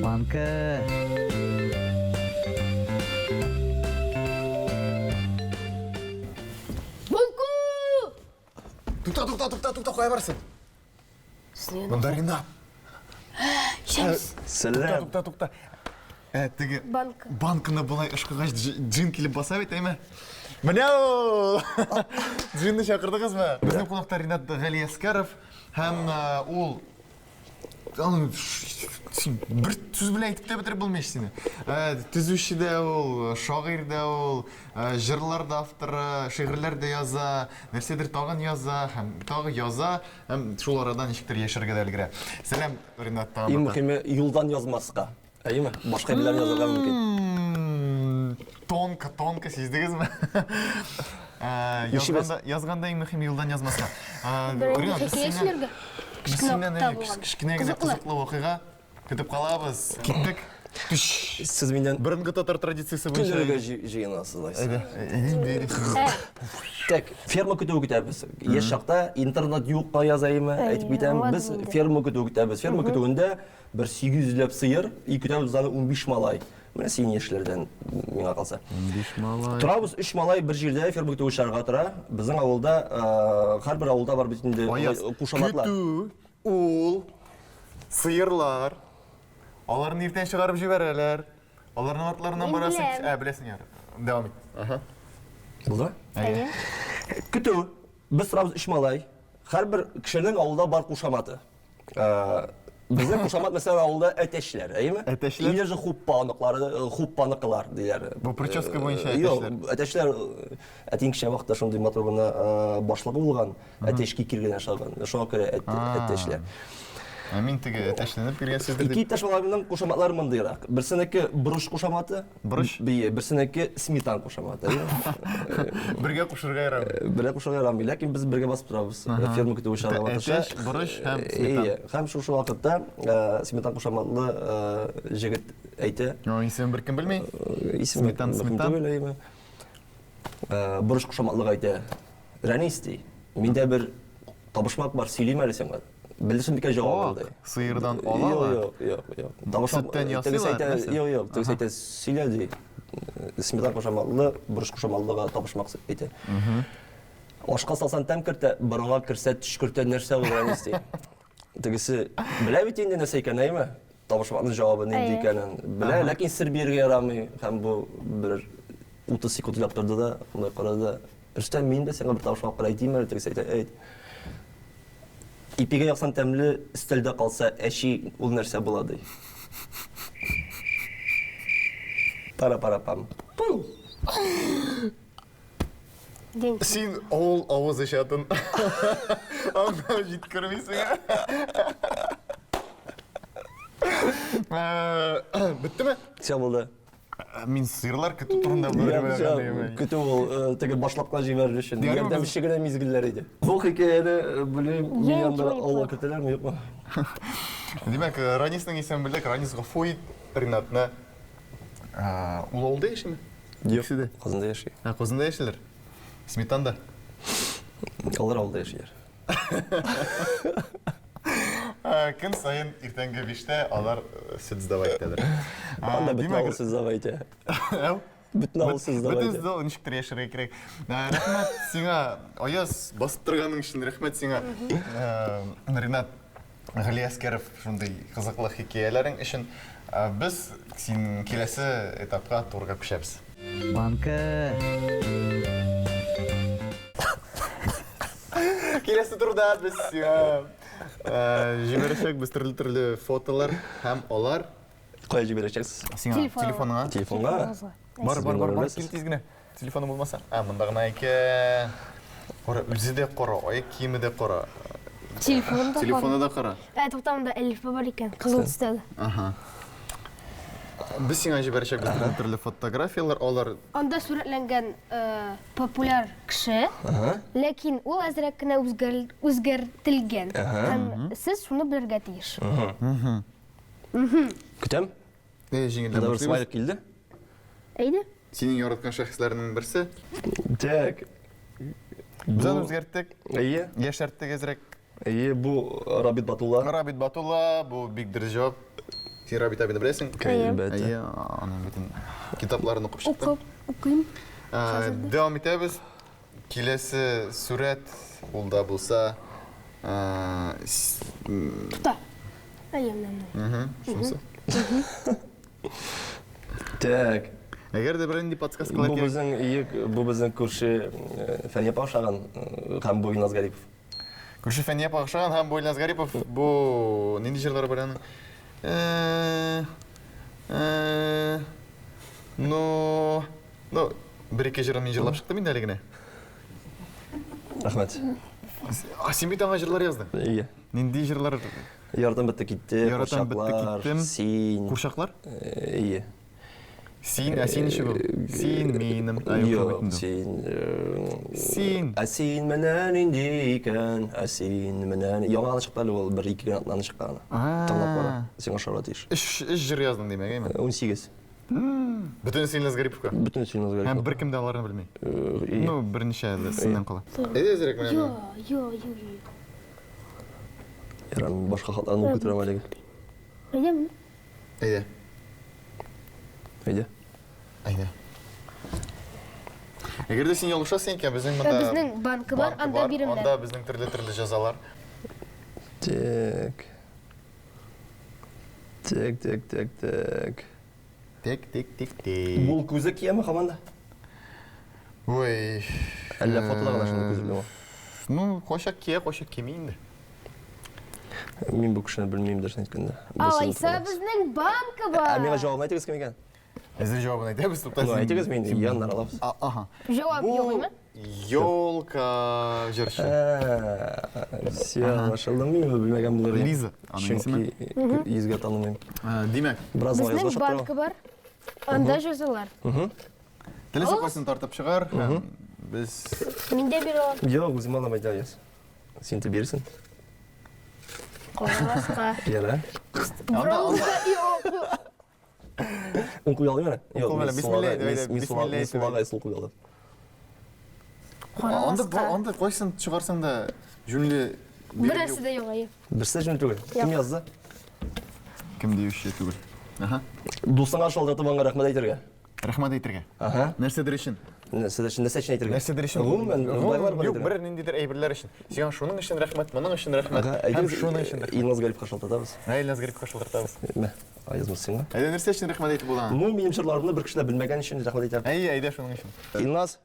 Банка. Банку! Тукта, тукта, тукта, тукта, кая барасың? Монда Ринат. Шәмс. Сәлам. Тукта, тукта. Ә, теге Банка. Банканы болай ышкыгач джин килеп баса бит, әйме? Менә ул! Джинны чакырдыгызмы? Безнең кунакта Ринат Галиәскәров һәм ул Аның син бер сүз белән әйтеп тә бетереп булмый сине. Төзүче дә ул, шагыйрь дә ул, җырлар да авторы, шигырьләр дә яза, нәрсәдер тагын яза һәм тагы яза һәм шул арада ничектер яшәргә дә өлгерә. Сәлам, Ринат тагын. Иң мөһиме юлдан язмаска. Әйеме? Башка әйберләрне язарга мөмкин. Тонко, тонко сиздегезме? Язганда, язганда иң мөһиме юлдан язмаска. Ринат, без синнән без синнән кечкенә генә кызыклы вакыйга көтеп калабыз. Киттек. Сез миннән Борынгы татар традициясе буенча. Көләргә җыенасыз алайса. Әйдә, әйдә, әйдә. Так, ферма көтүе көтәбез. Яшь чакта интернет юкка язаймы, әйтеп китәм. Без ферма көтүе көтәбез. Ферма көтүендә Бер 800 ләп сыер, и көтәбез аны 15 малай. Менә син яшьләрдән миңа калса. 15 малай. Торабыз 3 малай бер җирдә ферма көтүе чыгарга тора. Безнең авылда, һәрбер авылда бар бит инде Аяз, кушаматлар. Көтү, ул, сыерлар. Аларны иртән чыгарып җибәрәләр. Аларның артларыннан Мин барасың. беләм. Ә, беләсең ярар. Дәвам ит. Ага. Булды? Әйе. Көтү. Без торабыз 3 малай. Һәрбер кешенең авылда бар кушаматы. Безнең кушамат мәсәлән авылда әтәчләр, әйеме? Әтәчләр? Или же хуппа оныклары, хуппаныкылар диләр. Бу прическа буенча Юк, әтәчләр. әтәчләр әтиң кечкенә вакытта шундый матур гына башлыгы булган, әтәч кикер генә ашаган. Шуңа күрә әтәчләр. Ә мин теге әтәчләнеп килгән сүздер дип. Ике иптәш малайның кушаматлары мондыйрак. Берсенеке борыч кушаматы. Борыч? Бие, берсенеке сметан кушаматы. Бергә кушырга ярамый. Бергә кушырга ярамый, ләкин без бергә басып торабыз. Ферма көтүе чыгарга маташа. Әтәч, борыч һәм сметан. Ие, һәм шушы вакытта сметан кушаматлы җегет әйтә. Аның исемен беркем белми. Исеме Сметан, мөһим сметан. түгел, әйеме. Борыч кушаматлыга әйтә. Рәнис ди. Миндә бер табышмак бар, сөйлим әле сиңа. Белерсең микән җавабын ди. Ак сыердан алалар. Юк, юк, юк. Табышмак Сөттән ясыйлар, нәрсә? Юк, юк, тегесе әйтә, сөйлә ди. Сметан кушаматлы, борыч кушаматлыга табышмак әйтә. Ашка салсаң тәм кертә, борынга керсә төчкертә, нәрсә ул Рәнис ди. Тегесе белә бит инде нәрсә икәнен, әйеме? Табышмакның җавабы нинди икәнен белә, ләкин сер бирергә ярамый. Һәм бу бер 30 секунд уйлап торды да, шунда карады да, Рөстәм, мин дә сиңа бер табышмак әйтим әле, тегесе әйтә, әйт. Ипигә яксан тәмле, өстәлдә калса әчи, ул нәрсә була ди. Пара-пара-пам. Пу! Син авыл авыз эчәтен. Аңлап җиткермисең. Беттеме? Все булды. Мин сыерлар көтү турында белгән Көтү ул теге башлапка җибәрер өчен ярдәмче генә мизгелләр иде. Бу хикәяне белмим, мин янда алла көтәләрме, юкмы? Димәк, Ранисның исемен белдек. Ранис гафу ит Ринатны. Ул авылда яшиме? Юк, Казанда яши. Ә, Казанда яшиләр. Сметанда. Алар авылда яшиләр. Көн саен иртәнге биштә алар сөт сдавать итәләр. Анда бөтен авыл сөт сдавать итә. Әу? Бөтен авыл сөт сдавать итә. Бөтен ничектер яшәргә кирәк. Рәхмәт сиңа, Аяз, басып торганың өчен рәхмәт сиңа. Ринат Галиәскәров, шундый кызыклы хикәяләрең өчен. Без син киләсе этапка турга күчәбез. Банка. Киләсе турда без сиңа җибәрәчәкбез төрле-төрле фотолар һәм алар Кая җибәрәчәксез? Сиңа телефоныңа. Телефонга? Бар, бар, бар, бар, кил тиз генә. Телефоны булмаса. Ә, монда гына икән. Кара, үзе дә кара, аяк киеме дә кара. Телефоны да Телефоны да кара. Ә, тукта, монда әлифба бар икән, кызыл төстәге. Ага. Без сиңа җибәрәчәкбез төрле төрле фотографияләр, алар Анда сурәтләнгән э, популяр кеше, ләкин ул әзрәк кенә үзгәртелгән. Һәм сез шуны белергә тиеш. Көтәм. Э, җиңелдән Монда бер башлыйбыз. смайлик килде. Әйдә. Синең яраткан шәхесләрнең берсе. Так. Без аны үзгәрттек. Әйе. Яшәрттек әзрәк. Әйе, бу Рабит Батулла. Рабит Батулла, бу бик дөрес җавап. Син Рабит абины беләсең? Әлбәттә. Әйе, аның бөтен китапларын укып чыктым. Укып, укыйм. Дәвам итәбез. Киләсе сурәт ул да булса Тута. Әйе, менә менә. Шунысы. Так. Әгәр дә берәр нинди подсказкалар Бу кирәк. безнең иек, бу безнең күрше Фәния апа ошаган һәм бу Илназ Гарипов. Күрше Фәния апа охшаган һәм бу Илназ Гарипов. Бу нинди җырлары бар аның? Ну, ну, бер-ике җырын мин җырлап чыктым инде әле генә. Рәхмәт. А син бит аңа җырлар яздың. Әйе. Нинди җырлар? Яратам бетте китте, Яратам бетте курчаклар, киттем. син. Курчаклар? Әйе. Син, ә син ничек ул? Син минем. Ай, Юк, юк, инде. син. Син. Ә син менә нинди икән, ә син менә. Яңа гына чыкты әле ул, бер ике генә атнаны чыккан. Тыңлап кара, сиңа ошарга тиеш. Өч, өч җыр яздың димәк, әйме? 18. Бөтенесе Илназ Гариповка. Бөтенесе Илназ Һәм Гарипов. беркем дә аларны белми. И. Ну, берничә синнән кала. Әйдә әзерәк менә. Йо, йо, йо, йо. Ярар, мин башка хатларны укый торам әлегә. Әйдә менә. Әйдә. Әйдә. Әйдә. Әгәр дә син ялгышасың икән, безнең монда Безнең банкы бар, анда биремнәр. Анда безнең төрле-төрле җәзалар. Так. Так, так, так, так. Тек, тек, тек, тек. Бул күзе кияме һаман да? Ой. Әллә фотода гына шундый күзе белән. Ну, кайчак кия, кайчак кими инде. Мин бу кешене белмим, дөресен әйткәндә. Алайса безнең банкы Ә бар. миңа җавабын әйтегез кем икән? Әзер җавабын әйтәбез, тукта. Ну, әйтегез, мин яннар алабыз. Ага. Җавап Бу юк име? Елка җырчы. Все, аңлашылды. Мин моны белмәгән булыр идем. Лиза, аның Чөнки йөзгә танымыйм. Димәк, Бераз Безнең язмыш банкы бар. Анда җәзалар. теләсә кайсын тартып чыгар һәм без Мин дә бирә алам. Юк, үзем алам әйтә яз. Син те бирсен. Карамаска. Яра. Анда анда Юк, юк. Ун куя алыйм әле. Юк, кул белән, мин сулага- бисмилла әйтеп, мин- әйдә, мин сулага- бисмилла мин әйтеп. сулага сул куя алам. анда Карамаска. анда кайсын чыгарсаң да җүнле бирем юк. Берәрсе дә юк, әйе. Берсе җүн түгел. Кем язды? Кем диюче түгел. Аһа. Дустыңа шалтыратып аңа рәхмәт әйтергә. Рәхмәт әйтергә. Аһа. Нәрсәдер өчен? Нәрсәдер өчен, нәрсә өчен әйтергә? Нәрсәдер өчен? Гомумән, байлар бар Юк, әйтергә. бер ниндидер әйберләр өчен. Сиңа шуның өчен рәхмәт, моның өчен рәхмәт. Ага, Һәм әйдәгез, шуның өчен рәхмәт. Илназ Гарифка шалтыратабыз. Ә, Илназ Гарифка шалтыратабыз. Мә, язмыш сиңа. Әйдә, нәрсә өчен рәхмәт әйтеп була? Ну, минем җырларымны бер кеше дә белмәгән өчен рәхмәт әйтәм. Әйе, әйдә шуның өчен. Илназ,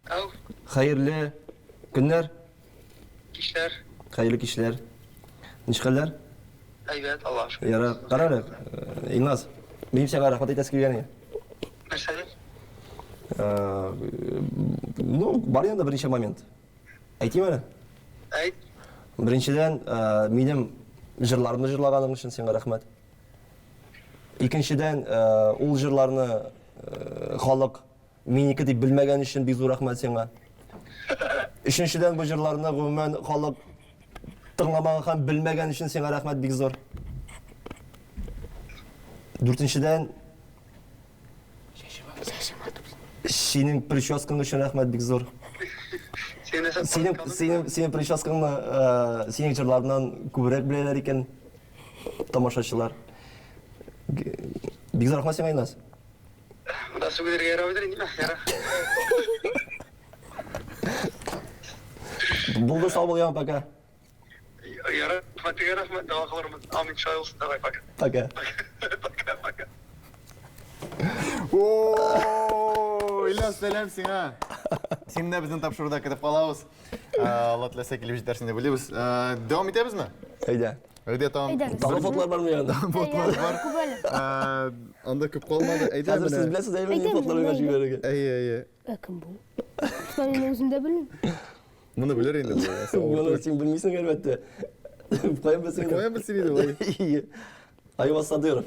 Ау, хәерле көннәр, кичләр. хәерле кичләр. Ничек хәлләр? Әйбәт, Аллаһ шөкер. Яра, кара әле, Илназ, минем сиңа рәхмәт әйтәсе килгән иде. Нәрсә дип? Ну, бар инде берничә момент. Әйтим әле. Әйт. Беренчедән, минем җырларымны җырлаганың өчен сиңа рәхмәт. Икенчедән, ул җырларны халык минеке дип белмәгән өчен бик зур рәхмәт сиңа. Өченчедән, бу җырларны гомумән халык тыңламаган һәм белмәгән өчен сиңа рәхмәт бик зур. Дүртенчедән, синең прическаң өчен рәхмәт бик зур. Син нәрсә Синең синең синең прическаңны синең җырларыңнан күбрәк беләләр икән тамашачылар. Бик зур рәхмәт сиңа, Илназ. Монда сүгенергә ярамыйдыр инде, яра. Булды, сау бул, яма, пока. Яра, рәхмәтеңә рәхмәт, дога кылырмын. Амин, шулай булсын, давай, пока. Пока. Пока, пока. О, Илназ, сәлам сиңа. Син дә безнең тапшыруда көтеп калабыз. Алла теләсә килеп җитәрсең дип уйлыйбыз. Дәвам итәбезме? Әйдә. Әйдә, тагын. Әйдәгез. Тагын фотолар бармы янында? Фотолар бар. Күп әле. Анда күп калмады. Әйдә Хәзер сез менә. беләсез, әйбер Әйдә, фотолар менә, миңа җибәрергә. Әйе, әйе. Ә кем бу? Тукта, мин үзем дә белмим. Моны белер инде бу. Моны син белмисең, әлбәттә. Каян белсең? Каян белсен инде ул? Айваз Садыров.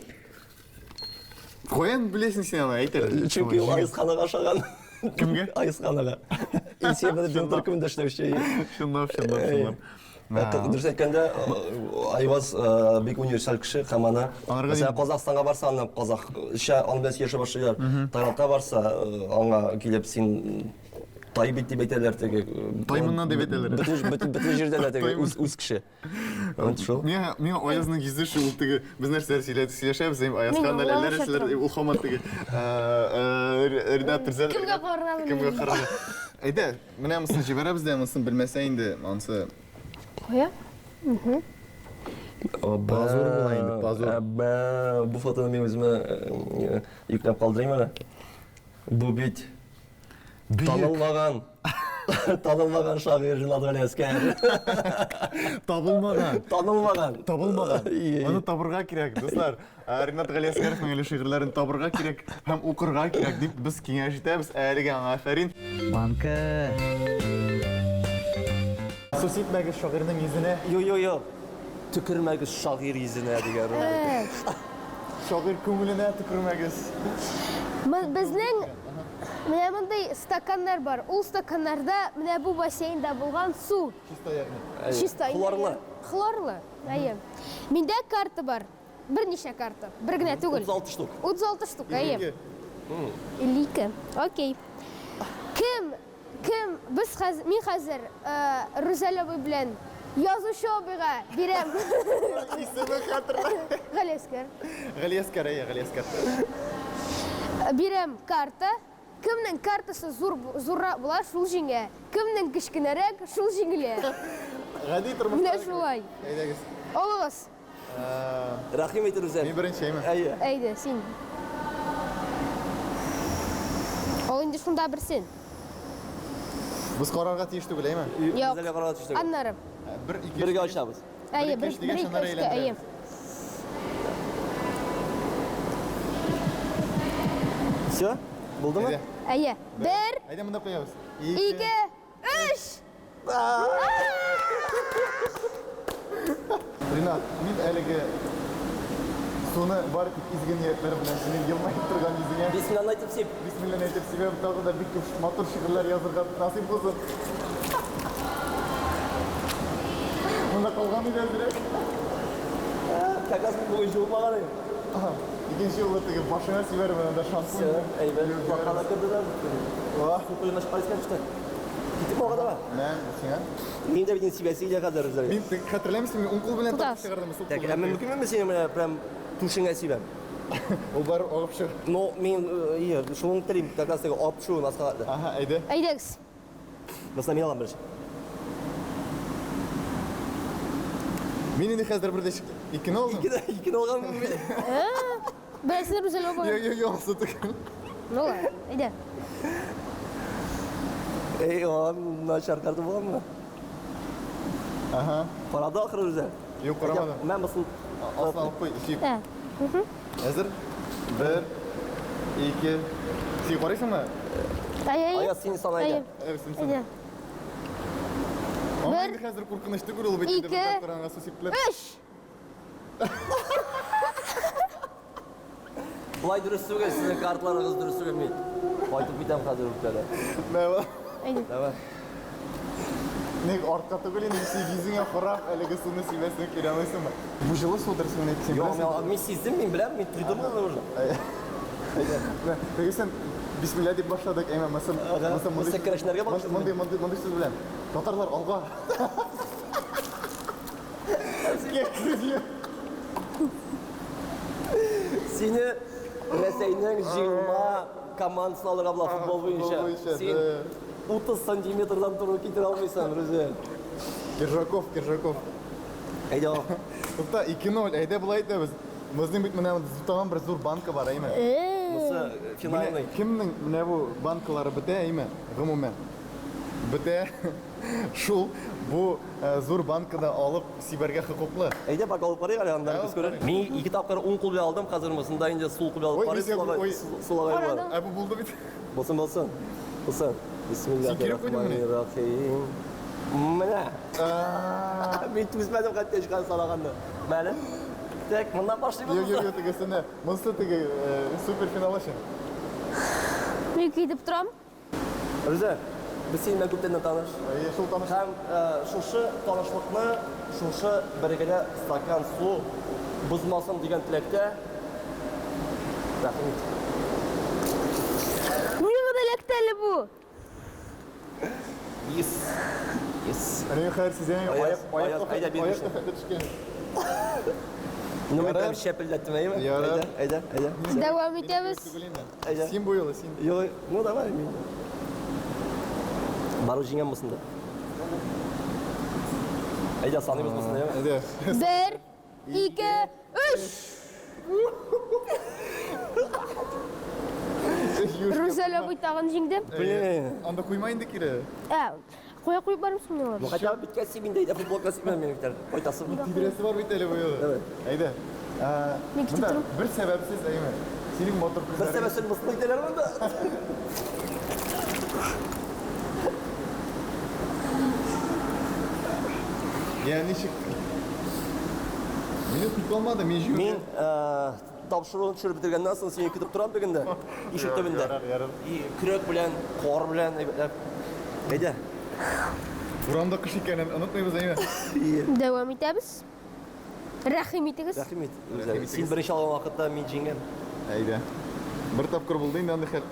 Каян беләсең син аны, әйт әле. Чөнки ул Айсханага ошаган. Кемгә? Айсханага. Илсөя Бәдретдинов төркемендә эшләүче. Чынлап, чынлап, чынлап. Дөрес әйткәндә, Айваз бик универсаль кеше һәм аны, Аңарга мәсәлән, нинди- Казахстанга барса, аны казахча аның белән сөйләшә башлыйлар. Таиландка барса, аңа килеп син Тай бит дип әйтәләр теге. Таймыннан дип әйтәләр. Бөтен бөтен бөтен җирдә дә теге үз үз кеше. Вот шул. Миңа миңа Аязның йөзе шул теге без нәрсәләр сөйләдек, сөйләшәбез, әм Аяз Мин хан әллә аңламыйча нәрсәләр торам. ул һаман теге Ринат Рүзәл. Кемгә карарга Кемгә белмим. карарга? Әйдә, менә монысын җибәрәбез дә, монысын белмәсә инде, анысы Кая? Позор була инде, позор. Әбә, бу фотоны мин үземә йөкләп калдырыйм әле. Бу бит танылмаган танылмаган шагыйрь Ринат Галиәскәр. Табылмаган. Танылмаган. Табылмаган. Ие. Аны табырга кирәк, дуслар. Ринат Галиәскәровның әле шигырьләрен табырга кирәк һәм укырга кирәк дип без киңәш итәбез. Ә әлегә аңа афәрин. Банка. Су сипмәгез шагыйрьнең йөзенә. Йо, йо, йо. Төкермәгез шагыйрь йөзенә дигән ролик. Шагыйрь күңеленә төкермәгез. Безнең менә мондый стаканнар бар. Ул стаканнарда менә бу бассейнда булган су. Чиста ягъни. Чиста. Хлорлы. Хлорлы. Әйе. Миндә карта бар. Берничә карта. Бер генә түгел. 36 штук. 36 штук, әйе. 52. Окей. Кем Кем без хәз мин хәзер Рүзәл абый белән язучы абыйга бирәм. Исеме хәтерлә. Галиәскәр. Галиәскәр, әйе, Галиәскәр. Бирәм карта. Кемнең картасы зур зуррак була, шул җиңә. Кемнең кечкенәрәк, шул җиңелә. Гади тормышта. Менә шулай. Әйдәгез. Алыгыз. Рәхим ит, Рүзәл. Мин беренче, әйме? Әйе. Әйдә, син. Ал инде шунда берсен. Без карарга тиеш түгел, әйме? Юк. Рүзәлгә карарга тиеш түгел. Аннары. Бер, ике, Бергә ачабыз. Әйе, ике, бер, өч дигәч, бер, ике, аннары өчкә, әйе. әйләндерәбез. Все? Булдымы? Әйдә. Әйе. Бер, Әйдә монда куябыз. ике, өч! Ринат, мин әлеге суны бары тик изге ниятләр белән синең елмаеп торган йөзеңә Бисмилланы әйтеп сип. бисмилланы әйтеп сибәм, тагы да бик күп матур шигырьләр язырга насыйп булсын. Монда калган иде әзрәк. Как раз мин бүген җуылмаган идем. Икенче юлы теге башыңа сибәрмен анда шампунь. Все, әйбәт. Баккада керде дә. Су коена чыккан искә төште. Китеп алга таба. Мә, сиңа. Мин дә бит инде сибәсе килә хәзер Рүзәлгә. Мин хәтерләмисеңме, мин уң кул белән тартып Тотас. чыгардым, сул Так, кул ә белән. мөмкинме синең менә прям түшеңә сибәм? Ул барып агып чыгар. Но мин, ие, шуны телим, как раз теге ап төшүен аска. Ага, әйдә. Әйдәгез. Мәсәлән, мин алам беренче. Мин инде хәзер бер дә икене алдым. Икене, икене алганмын мин. Берсен Рүзәл абый. Юк, юк, юк, алсы түгел. Ну ладно, әйдә. Эй, о, начар карта буламы? Ага. Карады ахыры Рүзәл. Юк, карамадым. Мә, мосын Астына алып куй, сип. Ә. Әзер? Бер, ике. Син карыйсыңмы? Әйе, әйе. Аяз, син сана әйдә. Әйе. Әйе, син Әйдә. сана. Аңа Бер, инде хәзер куркыныч түгел, ул бит инде ике, бер тапкыр аңа су сиптеләр. Өч! Болай дөрес түгел, сезнең картларыгыз дөрес түгел, мин кайтып китәм хәзер үк әле. Мә, Әйдә. Давай. Ник артка түгел инде, син йөзеңә карап, әлеге суны сибәсең килә алмыйсыңмы? Бу җылы судыр син әйтсәң. Юк, мин, мин сиздем, мин беләм, мин тойдым аны уже. Менә, Тегесен бисмилла дип башладык, әмма мосын, мосын Монысы керәшеннәргә багышланды. Мондый, мондый, мондый сүз белән. Татарлар алга. Сине Рәсәйнең җыелма командасына алырга була футбол буенча. футбол буенча, Син 30 сантиметрдан туры китерә алмыйсың, Рүзәл. Киржаков, Киржаков. Әйдә ал. Тукта, 2-0, әйдә болай итәбез. Безнең бит менә тагын бер зур банка бар, әйме? Монысы Менә финальный. кемнең менә бу банкалары бетә, әйме? Гомумән. Бетә. Шул бу зур банканы алып сибәргә хокуклы. Әйдә, пока алып карыйк әле, аннары без күрер. Мин ике тапкыр уң кул белән алдым, хәзер монысында инде сул кул белән алып Ой, карыйк, мин сиңа- сулагай ой. сулагай бар. Карадым. Ә бу булды бит. Булсын, булсын. Булсын. Син кире куйдыңмыни? Бисмиллахиррахманиррахим. Менә. Мин түзмәдем хәтта ишкан санаганны. Мәле. Так, моннан башлыйбыз. Юк, юк, юк, тегесенә. Монысы теге суперфинал өчен. Мин китеп торам. Рүзәл, без синең белән күптәннән таныш. Әйе, шул таныш. Һәм шушы танышлыкны, шушы бер генә стакан су бозмасын дигән теләктә рәхим ит. Миңа да эләкте әле бу. Yes. Yes. Әнә хәер сезгә Аяз, аяк Аяз, әйдә, бир аяк бишне. хәтле төшкән. Ну, мин Ярар. прям шәпелдәттем, әйеме? Ярар. Әйдә, әйдә, әйдә. Дәвам итәбез. Түгел инде. Әйдә. Син бу юлы, син. Юк, ну давай мин. Барып җиңәм монсында. Әйдә, саныйбыз монсын, әйеме? Әйдә. Бер, ике, өч. Рүзәл абый тагын җиңде. Блин. Анда куйма инде кире. Ә, куя куеп бармыйсың миңа? Ну хотя бы биткән син инде әйдә футболка син мин бит кайтасы. Тидерәсе бар бит әле бу юлы. Давай. Әйдә. Мин китеп Монда торам. бер сәбәпсез, әйме? Синең матур Бер күзләрең. сәбәпсез мыскыл итәләр монда. Я ничек? Мине күп калмады, мин җиңдем. Мин тапшыруны төшереп бетергәннән соң сине көтеп торам тегендә. Ишек төбендә. Ярар, ярар. И көрәк белән, кар белән әйбәтләп. Әйдә. Урамда кыш икәнен онытмыйбыз, әйме? Дәвам итәбез. Рәхим итегез. Рәхим ит. Рәхим итегез. Син беренче алган вакытта мин җиңгән. Әйдә. Бер тапкыр булды инде андый хәл.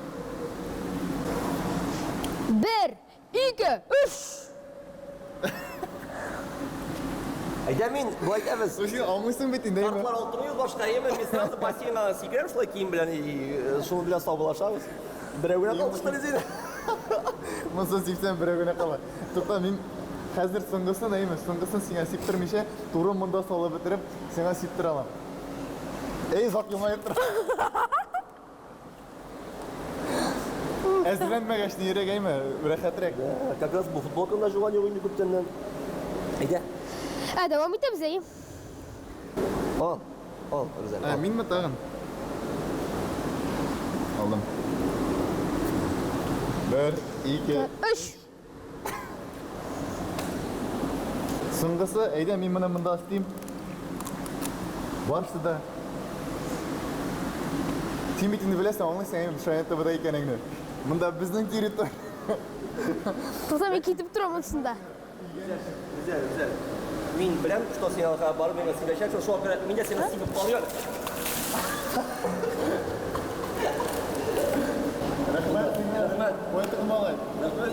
Бер, ике, өч. Әйдә мин, болай итәбез. Син алмыйсың бит инде, әйме? Картлар алтын юл башка, әйеме, мин сразу бассейнга сикерәм шулай кием белән, и, шуның белән саубуллашабыз. Берәү генә калдыштыр инде. Монсын сипсәм берәү генә кала. Тукта, мин хәзер соңгысын, әйме, соңгысын сиңа сиптермичә, туры монда салып бетереп, сиңа сиптерә алам. Эй, зат елмаеп тора. Әзерләнмәгәч нирәк, әйме, рәхәтрәк. Как раз бу футболканы да жуган юк инде күптәннән. Әйдә. Ә, дәвам итәбез, әйе. Ал, ал, Рүзәл. Ә, ал. минме тагын? Алдым. Бер, ике. Өч. Соңгысы, әйдә, мин моны монда өстим. Барысы да. Син бит инде беләсең, аңлыйсың, әйме, Шаян ТВда икәнеңне. Монда безнең территория. Тукта, мин китеп торам монсында. Рүзәл, Рүзәл. Мин беләм, что син алга барып миңа сөйләшәсең, шуңа күрә мин дә сине сибеп калыйм. Рәхмәт сиңа. Рәхмәт. Куя тор, малай. Рәхмәт.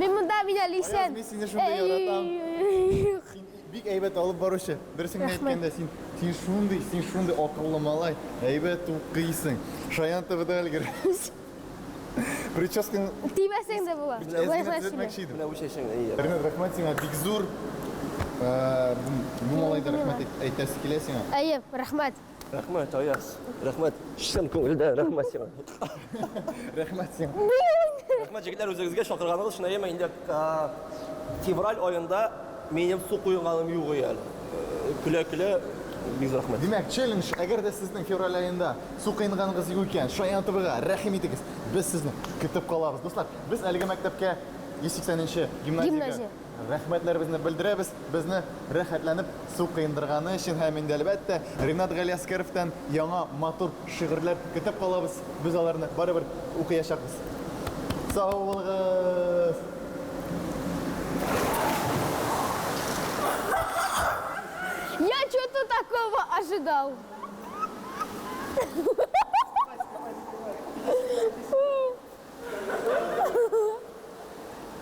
Мин монда мин әле исән. Аяз, мин сине шундый яратам. Син бик әйбәт алып баручы. Дөресен генә Рәхмәт. әйткәндә, син син шундый, син шундый акыллы малай. Әйбәт укыйсың. Шаян ТВда өлгер. Прическаң Тимәсәң дә була. әз Болай генә гына сөйлә. төзәтмәкче идем. Менә бу чәчең, әйе. Ренат, рәхмәт сиңа, бик зур. Бу малайда рәхмәт әйтәсе килә сиңа. Әйе, рәхмәт. Рәхмәт, Аяз. Рәхмәт. Чын күңелдән рәхмәт сиңа. Рәхмәт сиңа. Рәхмәт, җегетләр, үзегезгә чакырганыгыз өчен, әйеме, инде февраль аенда минем су коенганым юк әле. Көлә-көлә, бик зур рәхмәт. Димәк, челлендж, әгәр дә сезнең февраль аенда су коенганыгыз юк икән, Шаян ТВга рәхим итегез. Без сезне көтеп калабыз. Дуслар, без әлеге мәктәпкә 180нче гимназиягә Гимназия. рәхмәтләребезне белдерәбез. Безне рәхәтләнеп су коендырганы өчен һәм инде әлбәттә Ринат Галиәскәровтан яңа матур шигырьләр көтеп калабыз. Без аларны барыбер укыячакбыз. Сау булыгыз! Я что-то такого ожидал.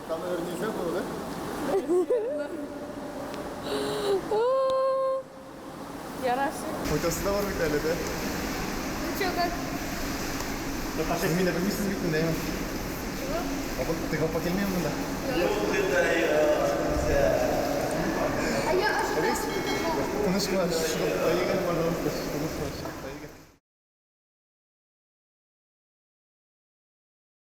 Там, наверное, нельзя было, да? Ярасы. Фотосы да бар бит әле, да? Ну чё, как? Сез мине белмисез бит инде, әйме? Апа, теге апа килмиме монда? А я ожидал, что Тыныч кына чыгып, әйе, пожалуйста.